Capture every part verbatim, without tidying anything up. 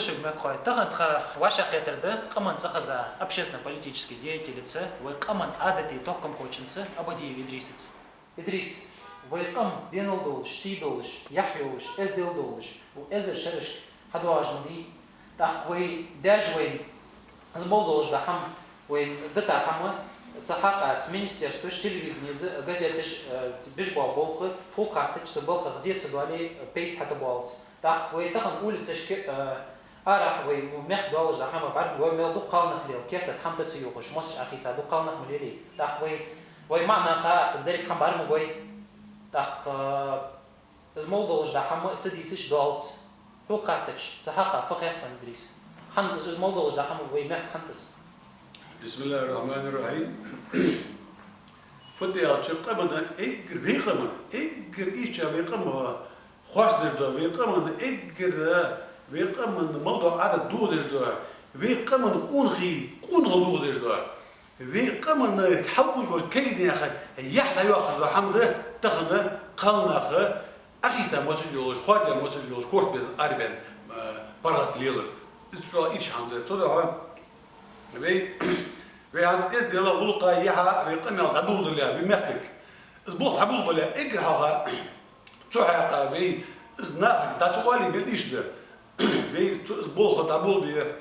Шуга мекхой, тахан тха вӀашагӀкхетар да къаман цӀихеза общественно-политически деятелаца, вай къаман Ӏадатий тохкамхочунца Абадиев Идрисаца. Идрис, вай къам денал долаш, сий долаш, яхь йолаш, эздел долаш, укх эзар шерашка хьадоагӀаш ма дий. ТӀаккха вай даьша вайна из мел долаш да хӀама, вайна дита хӀама, цу хьакъехьа цу министерстваша, телевиденеца, газеташа, э, беш бола болх, тхога хаьттача, цу балхах зе ца дале, пайда хьатӀабоалац. ТӀаккха вай тахан улицашка, э, арахьа вай мехка долаш да хӀама бӀаргагой, мел дукха кхалнах лела, керта тӀа хӀама тӀа ца йохаш, мосаш Ӏохийца дукха кхалнах ма лелий. ТӀаккха вай, вай маӀа наха из деррига хӀама бӀаргагой. ТӀаккха, э, из мел долаш да хӀама ца дийцача доалац. Тхога хаьттача, цу хьакъехьа фу хет хьона, Идрис? ХӀана из, из мел долаш да хӀама вай мехка хӀана тӀа? بسم الله الرحمن الرحيم. Фу да аьлча, къаман эггара, вай къаман эггара ийрча, вай къаман хоастадеш да, вай къаман эггара, вай къаман мел дола Ӏадат дохадеш да, вай къаман къонахий къонахал дохадеш да, вай къаман хьалкхувш бола кагий наьха яхь дӀайоаккхаш да хӀама да тахан кхалнаха Ӏохийца мосаш йолаш, хоададаь мосаш йолаш, корта безам арабаьнна, э, паргӀата лелар. Из чӀоагӀа ийрча хӀама да. Цудухьа вай, вай хӀанз эздела, гӀулакха, яхьа вай къамаьл дӀадоладале, вай мехкага из болх дӀаболабале, эггара хьалха цу хьакъехьа вай из нахага дӀа ца оале мел ийрча да. Вай цу, из болх дӀаболабе,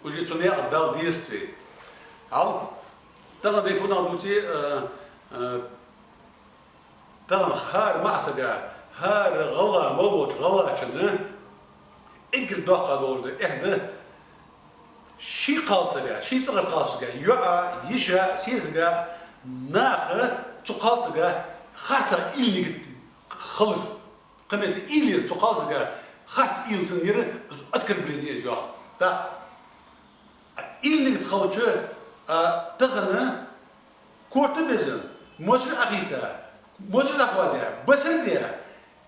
уже цу наькъа дала дезац вай. Хьал, тахан вай фуннагӀа дувце, э, э, тахан хӀара маӀа сага, хӀара гӀалгӀа мел волча гӀалгӀачунна эггара доккха долаш да, эхь да, ший кхалсага, ший цӀагӀара кхалсага, йоӀа, йиша, сесага, наха цу кхалсага харцахьа уйла-нигат хилар. Кхымета уйла яр цу кхалсага, харц уйла цунна яр, оскорбление я из, йоах. ТӀаккха уйла-нигат хилча, а, тахан корта безам, мосаш Ӏохийца, мосаш Ӏохоадаь, басар даь,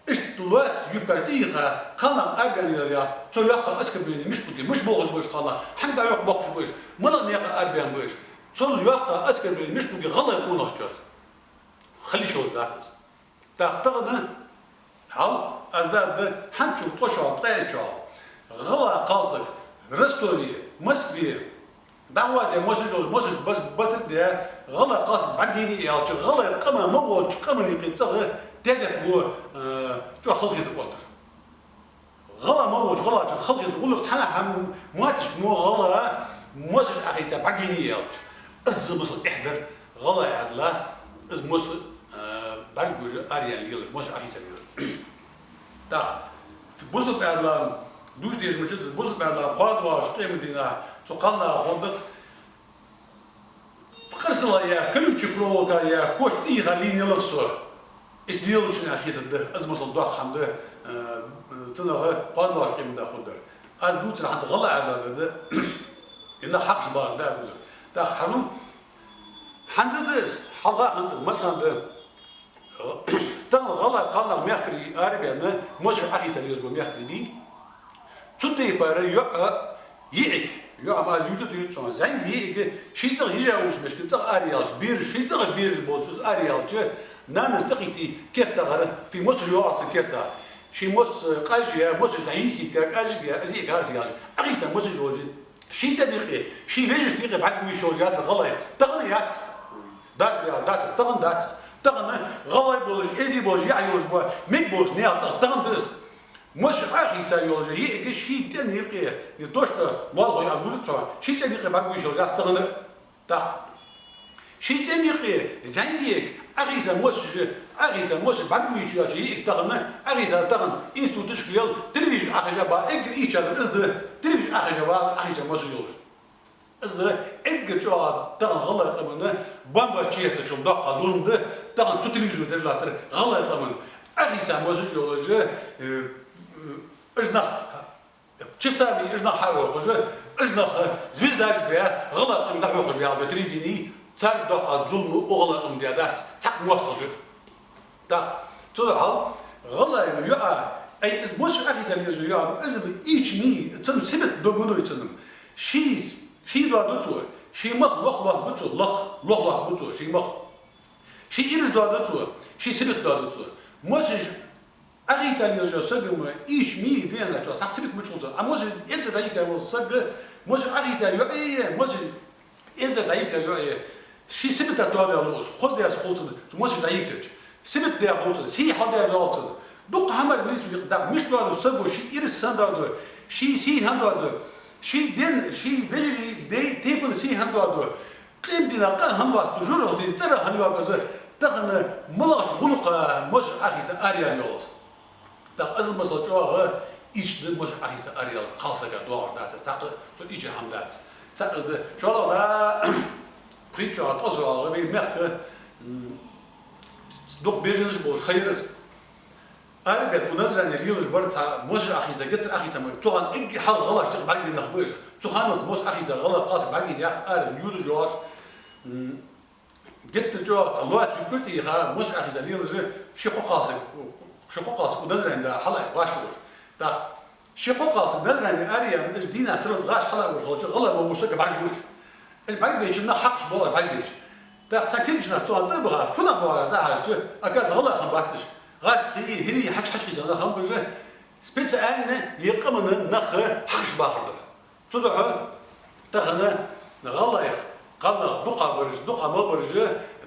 иштта лоаца юбкаш тӀайийха, кхалнах арабаьнна лелар, цул йоккха оскорбление мишта хургья, мишта болхаш ба уж кхалнах, хьанга дӀа-юха боахкаш ба уж, малагӀа наькъа арабаьнна ба уж, цул йоккха оскорбление мишта хургья гӀалгӀай къонахчоа? Хила йиш йолаш дац из. ТӀаккха тахан, хьал, аз дӀаала да, хӀанзчул ткъо шу, ткъаь итт шу, гӀалгӀа кхалсаг Ростове, Москве дӀахоадаь мосаш йолаш, мосаш бас-, басар даь, гӀалгӀай кхалсаг бӀаргайайнай аьлча, гӀалгӀай къаман мел волча къаман юкъе цӀагӀа тезет лу, э, чӀоагӀа халахетар оттар. ГӀалгӀа мел волча гӀалгӀачунна халахетар, гӀулакх цхьаннахьа мотташ мо гӀалгӀа мосаш Ӏохийца бӀаргайайнай аьлча. Из масал эхь дар, гӀалгӀай Ӏаьдала, из мос, э, бӀаргагуш, араяьнна лелаш, мосаш Ӏохийца лелаш. ТӀаккха бусалба Ӏаьдала, дувца дезаш ма дац, бусалба Ӏаьдала кхоана доагӀача къематдийнахьа цу кхалнаха ховргда-кх, къарсала я, колючая проволока я, коча тӀайийха лийнна ялар со. Иштта лелачунна хетаргда, из масал доккха хӀама да, э, э, цунах кхоана доагӀача къематдийнахьа ховргдар. Аз дувцар хӀанз гӀалгӀай Ӏаьдала да, из нах хьакхаш бахар да аз дувцар. ТӀаккха хьалу, хӀанз а да из, хьалха хиннад из, массахана да. Тахан гӀалгӀай кхалнах мехкарий арабаьнна, мосаш Ӏохийца лелаш бола мехкарий бий? Цу тайпара йоӀ, йиӀиг, йоӀ-м аз ювцац, ювцац шоана, зӀамига йиӀиг, ший цӀагӀа йижа уллаш мешка цӀагӀа араяьлча, бераш, ший цӀагӀа бераш болча цӀагӀа араяьлча, нанас тӀакхийтте керта тӀагӀара, фий мосаш йоагӀар цун керта. Ший мос, э, къажа я, мосаш дӀайийсийта, къажага я, из йиӀиг хӀара сага яьлча, Ӏохийца мосаш йолаш я. Ший цӀен юкъе, ший вежарашта юкъе бӀаргагуш йолаш яц гӀалгӀай. Тахан яц. Дац, ял дац, тахан дац. Тахан гӀалгӀай болаш, эздий болаш, яхь йолаш ба, мег болаш наьха цӀагӀа тахан да из. Мосаш Ӏохийца йолаш я йиӀиг ший цӀен юкъе, не то что лоалахой, аз гуш дац цох, ший цӀен юкъе бӀаргагуш йолаш яц тахан. ТӀаккха ший цӀен юкъе зӀамига йиӀиг Ӏохийца мосаш, Ӏохийца мосаш бӀаргагуш йоацаш йиӀиг тахан, Ӏохийца тахан институташка лел, телевизоре Ӏохайша ба, эггара ийрча дар из да, телевизоре Ӏохайша ба, Ӏохийца мосаш йолаш. Из да эггара чӀоагӀа тахан гӀалгӀай къаман бамба чехтачул доккха зулам да, тахан цу телевизоре деш латтар гӀалгӀай къаман Ӏохийца мосаш йолаш, э, э, уж нах часами, уж нах хьаоьхуш, уж нах звездаш бе, гӀалгӀай къам дӀахьокхаш бе аьлча телевидене, цар доккха зулам укх гӀалгӀай къаман даь дац, цхьаккха моастагӀаш. ТӀаккха цудухьа гӀалгӀай йоӀ, ай, из мосаш Ӏохийца лелаш йоӀ, из ийрча ма йий, цун сибат дог ма дой цун. Ший, ший доаду цо, ший мах лох-лох бу цо, лох, лох-лох бу цо, ший мах. Ший ираз доаду цо, ший сибат доаду цо. Мосаш Ӏохийца лелаш йола саг ма ийш мий дена чу, цхьа сибат мича хул цун. А мосаш эзар дӀайийкъа вола саг, мосаш Ӏохийца йоӀ е, мосаш эзар дӀайийкъа йоӀ е, ший сибата тоадаь луш, хоза даьс хул цун, цу мосаш дӀайийкъача. Сибат даь хул цун, сий хьалдаь доал цун. Дукха хӀамаш милицу юкъе дагӀа, мишта доаду саго, ший ирс хӀана доаду, ший сий хӀана доаду, ший ден, ший вежарий, даь тайпан сий хӀана доаду. Къематдийнахьа къа хӀана вац цу жургӀатий цӀера хӀана йоагӀа из, тахан малагӀча гӀулакха мосаш Ӏохийца араяьнна йолаш. ТӀаккха из масал чӀоагӀа ийш да, мосаш Ӏохийца араяла кхалсага доагӀаш дац, цхьаккха цу ийча хӀама дац. ЦаӀ из да, шоллагӀа да, пхийтта чӀоагӀа тӀо соагӀа вай мехка, м, дукха бежанаш болаш ха яр из. Арабаьнна у Назране лелаш бар цхьа мосаш Ӏохийца, геттара Ӏохийца ма, цу хана эггара хьалха гӀалгӀашта юкъе бӀаргвайна нах ба уж. Цу хана мосаш Ӏохийца гӀалгӀа кхалсаг бӀаргвайна яц ара, йодаш йоагӀаш. М, геттара чӀоагӀа цхьа лоаца юбкаш тӀайийха, мосаш Ӏохийца лелаш, ши-кхо кхалсаг, ши-кхо кхалсаг у Назране да хьалъайна гӀаш волаш. ТӀаккха ши-кхо кхалсаг Назране араяьнна, уж дийнахьа сарралца гӀаш хьалъайна волаш хилча, гӀалгӀай мо мусага бӀаргагуш. Уж бӀаргабайча нах хьакхаш бола бӀаргабайча. ТӀаккха цхьа кегийча наха цу хана тӀа а баха, фу нах боагӀаш да хьажача, оказывается, гӀалгӀай хиннабац уж. ГӀазкхий, хӀирий хьаж-, хьаж хьийза нах хиннаб уж, специально е къаман нах хьакхаш бахар да. Цудухьа тахан гӀалгӀай кхалнах дукха бараш, дукха ма бараш,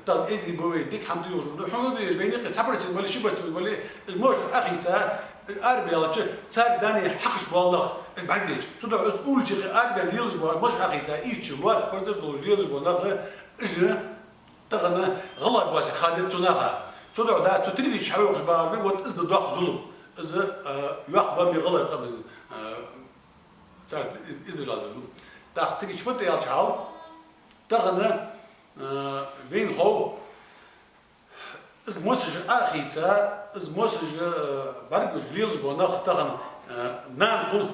тахан эздий ба вай, дика хӀама да йолаш да, хӀана да из, вайна юкъе цхьа процент бале, ши процент бале, из мосаш Ӏохийца, арабаьлча, цар дани хьакхаш бола нах, из бӀаргадайча. Цудухьа из улице юкъе арабаьнна лелаш бола, мосаш Ӏохийца, ийча лоаца парзаш долаш лелаш бола нах, уж тахан гӀалгӀай боацилга ха деза цу наха. Цудухьа да цу телевидене хьайоагӀаш багӀаш ба, вот из да доккха зулам. Из, а, йоккха ба ма гӀалгӀай къам, а, царца из, из жал зулам. ТӀаккха цига чу фу да аьлча хьал, тахан, а, вайна хов, из мосаш Ӏохийца, из мосаш, а, бӀаргагуш лелаш бола нах тахан, а, нана хул,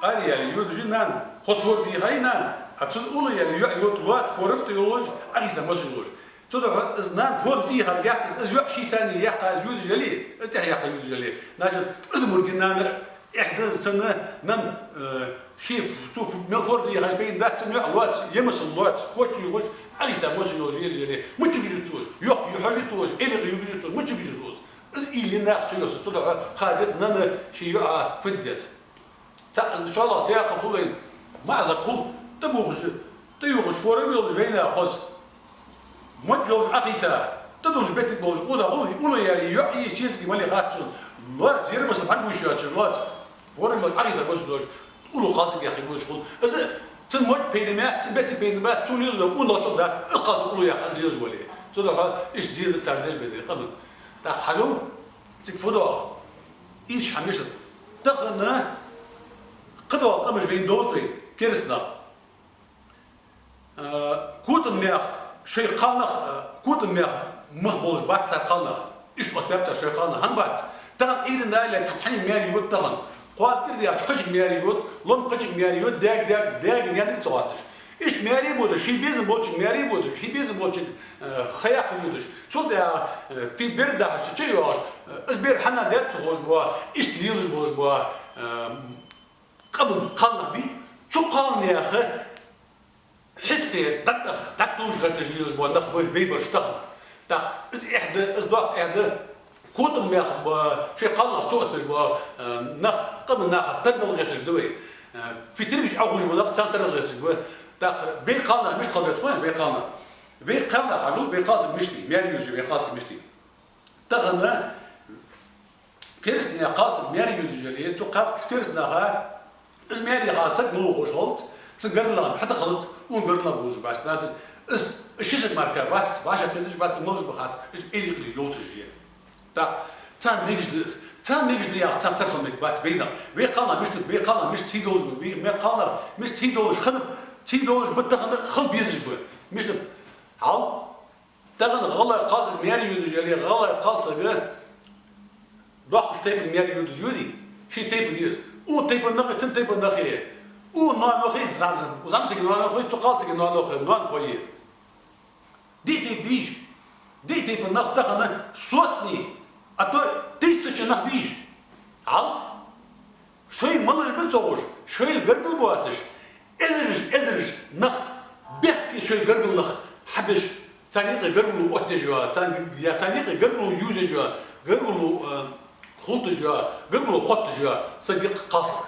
араяьле йодаш я нана, хоза форма дийхай нана, а цун уллув яьле йоӀ йода лоаца форма тӀа йолаш, Ӏохийца мосаш йолаш. Цудухьа из нана форма тӀайийхар геттара, из йоӀ шийца яьккха из йодаш яле, из тӀехьа яьккха йодаш яле, значит, из мургий нана эхь да цунна, нана, э, ший цу фу-, мел форма тӀайийхача пайда дац цунна, йоӀ лоаца, е масал лоаца, коча юхаш, Ӏохийца мосаш йолаш яле, яле. Мича гуш я цо уж? Йохка юхаш я цо уж, эли юхаш я цо уж, мича гуш я цо уж? Из уйла я наха чуйоссаш, цудухьа ха деза нанна ший йоӀа фу де деза. ЦаӀ из да, шоллагӀа цхьаькха хул вайна, маӀаза хул, тӀабувхаш, тӀаювхаш форма йолаш вайна хоза. Модж йолаш Ӏохийца, тӀадувхаш беттиг болаш, къонах хул, уллув яьле йоӀ е, шийзга мале хац цунна. Лоаца, ер масал бӀаргагуш йоацаш лоаца. Форма йолаш Ӏохийца мосаш долаш, уллув кхалсаг яхе гуш хул. Из цун модж пайда ма яц, цун беттиг пайда ма яц, цо лелаш дола къонахчун дац, из кхалсаг уллув яккха из лелаш вале. Цудухьа иштта зе да цар деш вайна къаман. ТӀаккха хьажал, цига фу доагӀа? Ийрча хӀама мишта да? Тахан кхыдола къамаш вайна довз вай, кераста нах. Э, котамнаьха шоай кхалнах, э, котамнаьха мах болаш бац цар кхалнах. Иштта оттабаьб цар шоай кхалнах. ХӀана бац? Тахан Ӏуйрийна дале, цхьа цхьанне маьре йода тахан. Кхоана кӀира даьча кхычунга маьре йода, ломма кхычунга маьре йода, даьга, даьга, даьга яьннар ца хатташ. Иштта маьре бодаш, ший безам болчунга маьре бодаш, ший безам болчунга, э, ха яккха йодаш. Цул тӀехьагӀа, э, фий бер дахьаш, чу йоагӀаш, э, из бер хьанна даьд ца ховш бола, иштта лелаш болаш бола, э, къаман кхалнах бий, цу кхалнаьха хьисапе дӀатӀах, дӀатӀатувлаш гӀерташ лелаш бола нах ба вай бараш тахан. ТӀаккха из эхь да, из доккха эхь да, котамнаьха ба, шоай кхалнах ца оттабеш бола, э, нах, къаман наха тардала гӀерташ да вай. Э, фитилбич Ӏохувш бола нах, царна тардала гӀерташ ба. ТӀаккха вай кхалнах мишта хила беза хой, вай кхалнах. Вай кхалнах хьажал, вай кхалсаг мишта я, маьре йодаш я вай кхалсаг мишта я. Тахан кераста наьха кхалсаг маьре йодаш яле, цу кхалсага, кераста наха, из маьре яха саг малув ховш хилац, цун гаргара хьатӀа хилац, укхун гаргара гуллуш бац, нацар из, из ши саг мара бац, вӀашагӀкхеташ бац, малаш ба хац, из эли-къили йовсаш я. ТӀаккха царна мегаш да из, царна мегаш да яхаш, царна тара хила мегаргбац вайна. Вай кхалнах мишта да, вай кхалнах мишта сий долаш ба, вай, вай кхалнах мишта сий долаш хиннаб, сий долаш ба, тахан хила безаш ба. Мишта да? Хьал? Тахан гӀалгӀай кхалсаг маьре йодаш яле, гӀалгӀай кхалсаг доккхача тайпан маьре йодаш йоде, ший тайпан еза. Укх тайпан нахи, цун тайпан нахи, укх ноанохи, зӀам-, зӀамсага ноанохи, цу кхалсага ноанохи, ноанахои. Диъ тайпа бий уж. Диъ тайпан нах тахан сотни, а то тысячи нах бий уж. Хьал? Шоай малаш ба ца ховш, шоайла гаргара боацаш, эзараш, эзараш нах, бехке шоайла гаргара нах хьабеш, царна юкъе гаргало оттадеш йола, царна, е царна юкъе гаргало юзаш йола, гаргало, э, хулташ йола, гаргало хотташ йола саг я-кх кхалсаг.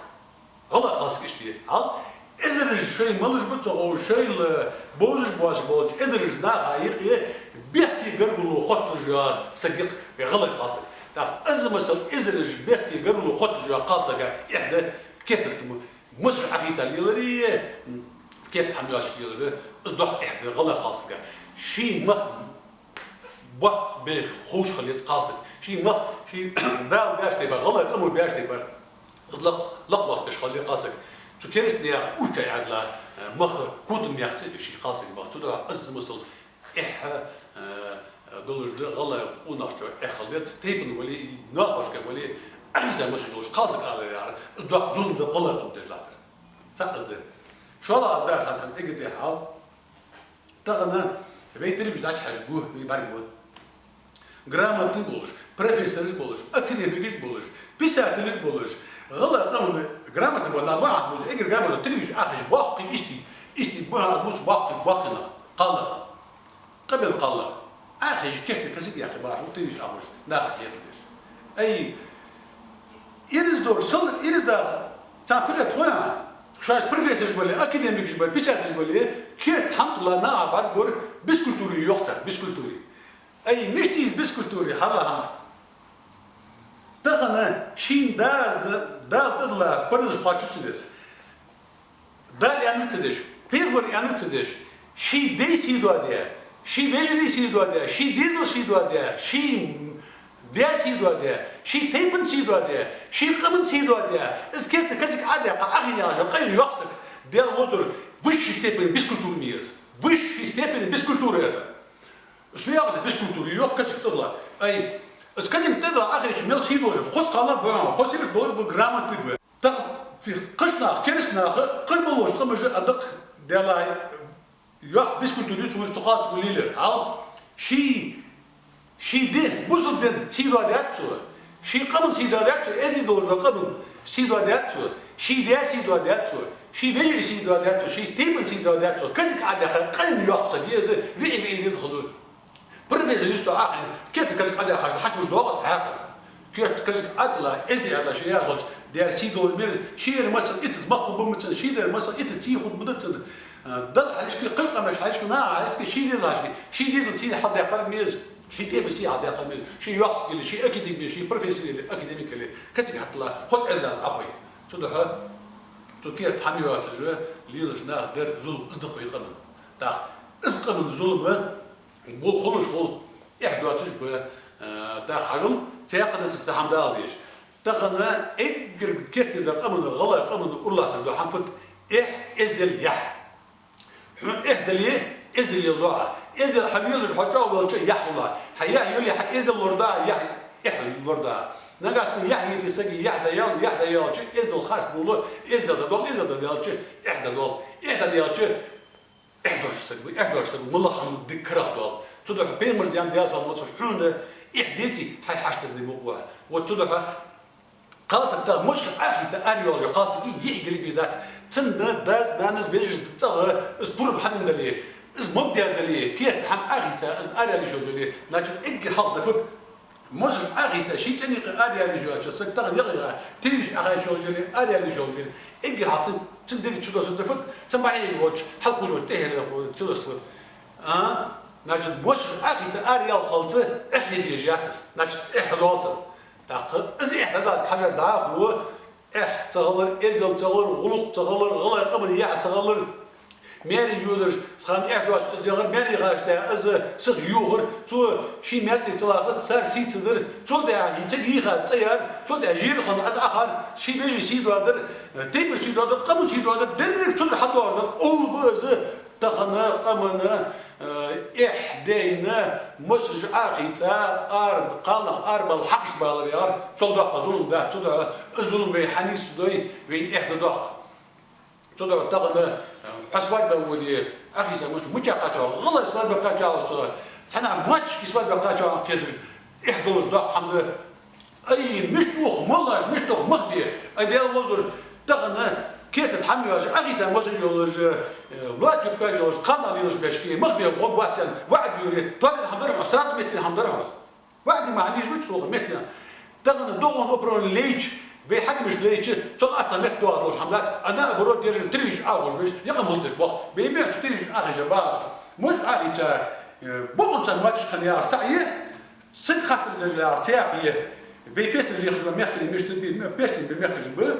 ГӀалгӀай кхалсаг иштта я. Хьал, эзараш шоай малаш ба ца ховш, шоайла бовзаш боацаш болча эзараш наха юкъе бехке гаргало хотташ йола саг я-кх гӀалгӀай кхалсаг. ТӀаккха из, масала, эзараш бехке гаргало хотташ йола кхалсага эхь да керттера тӀа мо-, мосаш Ӏохийца леларе, керда хӀама йоацаш леларе, из доккха эхь да гӀалгӀай кхалсага. Ший мах боккха бе ховш хила еза кхалсаг. Ший мах, ший Дала баьча тайпара, гӀалгӀай къамо баьча тайпара, из лакх-, лакхвоаккхаш хила еза кхалсаг. Цу керастий яха урча яьдала, э, мах котам яха цӀи я ший кхалсага мах. Цудухьа из, масала, эхь, э, долаш да гӀалгӀай къонахчо эхь хила еза, тайпан вале, ноахошка вале, Ӏохийца мосаш йолаш кхалсаг алар яхар, из доккха зулам да гӀалгӀай къаман тӀа латтар. ЦаӀ из да. ШоллагӀа да, цхьа цхьан эггара тӀехьа хьал. Тахан вай телевизоре дӀачухьежаргва, вай бӀаргагу. Грамотни болаш, профессораш болаш, академикаш болаш, писателаш болаш, гӀалгӀай къаман грамотни бола нах ба хьона, эггара грамотни телевизоре Ӏохайша, боккхий, иштта, иштта ба хьона, боккхий, боккхий нах, кхалнах. Къаман кхалнах. Ӏохайша, керттера кӀезига яхе бахаш, телевизоре Ӏохайша, наха хьехадеш. Ай, ираз дора, сел ираз даха, цхьа фикъхӀ тхона, шоаш профессораш бале, академикаш бале, писателаш бале, керда хӀама тӀа наха бӀаргагур, бескультура я йоах цар, бескультура. Ай, мишта я из бескультура, хьал хӀанз. Тахан ший дас, Дала тӀадилла паразаш кхоачаш ца деш, Дала аьннар ца деш, пайхамара аьннар ца деш, ший даь сий доаде, ший вежарий сий доаде, ший дезал сий доаде, ший даь сий доаде, ший тайпан сий доаде, ший къаман сий доаде, из керттера кӀезига Ӏодаьккха Ӏохайна яхаш къайла йоах саг, Даьла вовзар, высшей степени бескультура я из. Высшей степени бескультура это. Из фу яхар да, бескультура я йоах кӀезига тӀадилла. Ай, из кӀезига тӀадилла Ӏохайча мел сий долаш, хоза кхалнах ба хьона, хоза сират долаш ба, грамотни ба. ТӀаккха кхыча наха, кераста наха, кхыбола къамаша а дакъа Даьла йоах, бескультура я цу, цу кхалсаго лелаяр. Хьал, ший, ший ди, бусалба дин сий доадаьд цо, ший къаман сий доадаьд цо, эздий долаш дола къаман сий доадаьд цо, ший даь сий доадаьд цо, ший вежарий сий доадаьд цо, ший тайпан сий доадаьд цо, кӀезига Ӏодаьккха къайла йоах саг я из, виӀий, виӀий деза хила дезаш. Профессор я со Ӏохайна, керттера кӀезига Ӏодаьккхача хьакимаш доагӀа аз хьакъ. Керттера кӀезига Ӏодаьккхача, эздий Ӏодаьккхача яхалча, дера сий долаш мер из, шийгара, масала, иттаза мах хургба цунна, шийгара, масала, иттаза ций хургба цунна. Э, Далла хьалхашка, кхыча къамашта хьалхашка, наха хьалхашка, ший дезала хьалхашка, ший дезала сий хьалдаьккхар мер из, ший тайпан сий хьалдаьккхар мер из, ший йоаккхача яле, ший академик яле, ший профессор яле, академик яле, кӀезига хӀаттала, хоза эздел Ӏохайя. Цудухьа цу керда хӀама йоацаш лелаш нах дар зулам, из да-кх вай къаман. ТӀаккха из къаман зулам ба, хулаш хул, эхь доацаш ба, э, тӀаккха хьажал, цхьаькха да цу хӀаман Дала дезаш. Тахан эггара керттера да къаман, гӀалгӀай къаман уралатташ дола хӀама фуд: эхь, эздел, яхь. Хьона эхь дале, эздел леладу Ӏа. Эздел хьавелаш, хьо чӀоагӀа велча, яхь хул Ӏа. Хьа яхь яле, хьа эздел лораду Ӏа, яхь, эхь лораду Ӏа. Нагахьа санна яхь яце сага, яхь дӀаяьлча, яхь дӀаяьлча, эздел харц долаш, эздел дӀадоал, эздел дӀадаьлча, эхь дӀадоал. Эхь дӀадаьлча, эхь доацаш саг ва, эхь доацаш саг ва, малагӀа хӀама дика карагӀдоал. Цудухьа пайхамара аьннад, Даьла салам хилда цунна, хьона эхь деце, хьай хьашт дар дий мукъа ва. Вот цудухьа кхалсаг тӀа мосаш Ӏохайца арайоалаш йола кхалсага йиӀиг, йиӀиг дац. Цун дас, нанас, вежарашта цӀагӀа из пурам хьаденна дале, из могадаь дале, керда хӀама Ӏохайца из араяла йиш йолаш яле, значит, эггара хьалха да фуд. Мосаш Ӏохайца ший цӀен юкъе араяла йиш йоацача сага, тахан яхъяха, телевизоре Ӏохайша йолаш яле, араяла йиш йолаш яле, эггара хьалха цун, цун дег чу доссаргда фуд, цун бӀаргаяйча, хьалкхувш, тӀехьара чу доссаргда фуд. А? Значит, мосаш Ӏохайца араяла хилча, эхь де дезаш яц из. Значит, эхь доал цунна. ТӀаккха из эхь дӀадаларга хьажа дӀахо, эхь ца хилар, эздел ца хилар, гӀулакх ца хилар, гӀалгӀай къаман яхь ца хилар. Маьре йодаш, цхьан эхь доацаш из яхар, маьре хьаштӀа, из сиха йохар, цо ший маьре тӀа ца латтар, цар сий ца дар, цул тӀехьа ца йийха цӀа яр, цул тӀехьа жиро хинна из Ӏохар, ший вежарий сий доадар, тайпан сий доадар, къаман сий доадар, деррига цунна хьадоагӀар да, овла ба из. Тахан къаман, э, эхь дайна, мосаш Ӏохайца, ара, кхалнах арабала хьакхашбалар яхар, цул доккха зулам дац. Цудухьа из зулам вай хьанийсдой, вайна эхь да доккха. Цудухьа тахан, э, хьо свадьбе воде, Ӏохайца мосаш мича кхаьчав, гӀалгӀай свадьбе кхаьчав со, цхьаннахьа моттигашка свадьбе кхаьчав аьнна кхеташ, эхь долаш доккха хӀама да. Ай, мишта ух, моллаш, мишта ух, мах бе. Ай, Даьла вовзар, тахан керттера хӀама йоацаш, Ӏохайца мосаш йолаш, э, лоаца юбкаш йолаш, кхалнах лелаш бешке, мах бе гӀоргвац аьнна, ваӀда юре, тоабенна хӀама дар хьона, сразу меттина хӀама дар хьона. ВаӀда ма хьанийсбац цо меттина. Тахан догӀун управлени лайча, вай хьакимаш лайча, цул атта метта доагӀаш хӀама дац, а наоборот, деррига телевизор Ӏохувш беш, е къам хӀалдеш бох, вай мехка телевизор Ӏохайша багӀаш. Мож Ӏохайча, э, бокъонца мотташ хинна яхаш цаӀ я, саг хаттар деш яхаш цхьа я, вай песте лехаш ба мехкарий мишта бий, песте бий мехкарий ба.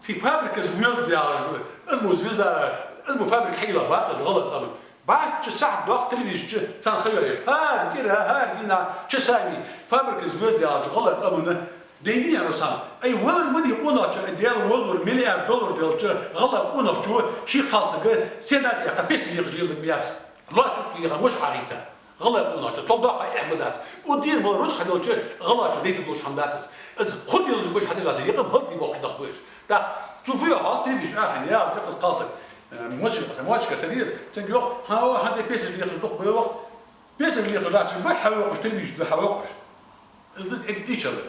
Фи фабрика звёзд яхаш ба. Из мо звезда, из мо фабрика хьайла бакъаш гӀалгӀай къаман. БӀарчча сахьат доккха телевизор чу царна ха йоаеш. ХӀара кӀира, хӀара дийнахьа часами фабрика звёзд яхаш гӀалгӀай къаман. Дайни яро сам. Ай, валар мани къонахчо, ай, Даьла возар миллиард доллар делча гӀалгӀай къонахчо ший кхалсага Сенат яха песте лехаш леладаь яц. Лоацуг яха муш Ӏохайца. ГӀалгӀай къонахчо, цул доккха эхь ма дац. Укх дийнахьа рузкъа хьаделча, гӀалгӀачо дайтаргдолаш хӀама дац из. Из хургдолаш ба уж хьадийла, е къам хӀалдий бохкаш нах ба уж. ТӀаккха цу фу йоах хьал, телевизор Ӏохайна, яхача из кхалсаг, э, мосин къаса, мотика тара еза, цунга йоах, хьа, хьа, хьа, песте лехаш дукха ба йоах. Песте лехаш дац, ба хьавоаккхаш, телевизор да хьавоаккхаш. Из да из эггара дийцача.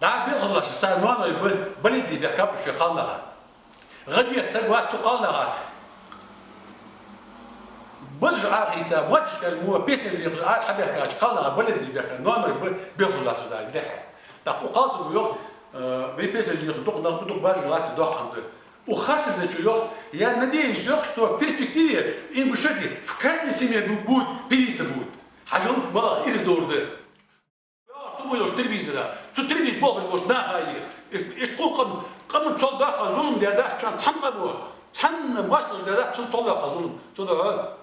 ДӀа белхалаш цар ноаной ба, балет де бехкаб уж шоай кхалнаха. ГӀадъеш саг вац цу кхалнаха. Базаш Ӏохайца, моттигаш мо песте лехаш ара хьабаьхкача кхалнаха балет де бехка, ноаной ба белхалаш да дехьа. ТӀаккха укх кхалсаго йоах, э, вай песте лехаш дукха нах ба, дукха баржа латта доккха хӀама да. Укх хаттар дечо йоах, я надеюсь, йоах, что в перспективе Ингушетии в каждой семье бу-, будет певица будет. Хьажал, малах ираз дора да. Цу мо йолча телевизора, цу телевизора болх беш болча наха а, иш-, иштта къам-, къаман цул доккха зулам даьдац царна цхьан къамо, цхьанне моастагӀашта даьдац цул, цул доккха зулам. Цу духьа,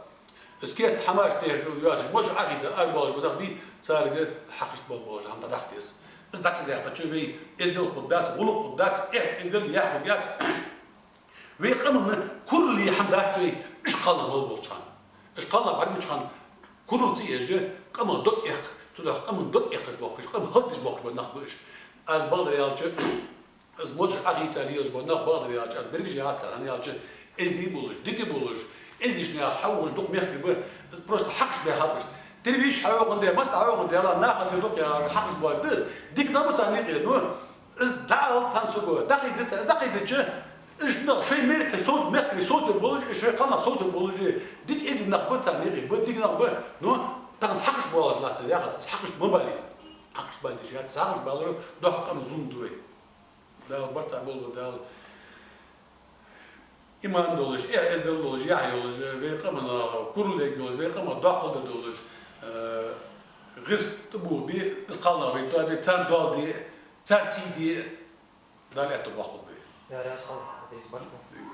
из керда хӀамаш тӀехьа йоацаш, муш Ӏохайца ара болаш ба дахди, царга хьакхашта болх беш хӀама дӀадахьа деза. Из дӀа ца даьккхача вай эздел хургдац, гӀулакх хургдац, эхь эздел яхь хургьяц. Вай къаман курал е хӀама дац вай, уж кхалнах мел болча хана. Уж кхалнах бӀаргагуча хана курал ца еш, къаман дог эккх, цудухьа къаман дог эккхаш боахкаш, къам хӀалдеш боахкаш бола нах ба уж. Аз бакъдар аьлча, аз муш Ӏохайца лелаш бола нах, бакъдар аьлча, аз берригаш яц, хӀана аьлча, эздий болаш, дика болаш, эздийча наьха хьавоагӀаш дукха мехкарий ба, аз просто хьакхаш баьхаб уж. Телевизор хьавоагӀандаь, массехк хьавоагӀандаь, наха ле дукха яхаш хьакхаш бола да, дика нах ба царна юкъе, ну, из дӀаала цхьан саго, дӀакхийдача, из дӀакхийдача, уж нах шоай мехкарий совц-, мехкарий совцаргболаш, уж шоай кхалнах совцаргболаш, дика эздий нах ба царна юкъе, ба дика нах ба, ну, тахан хьакхаш боалаш латт, яхаш, хьакхаш ма балийта. Хьакхаш балийта яц, хьакхаш балар доккха къаман зулам да вай. Дала барт цхьа болба, Дала иман долаш, эхь эздел долаш, яхь йолаш, вай къаман курал ергйолаш, вай къаман доккхал дар долаш, э, гӀирс тӀабух бе, из кхалнах вай тоабе, царна доал де, цар сий де, Дала аьттув боаккхалба вай. Дала раьза хилва, Ӏабдул-Ӏазиз, баркал.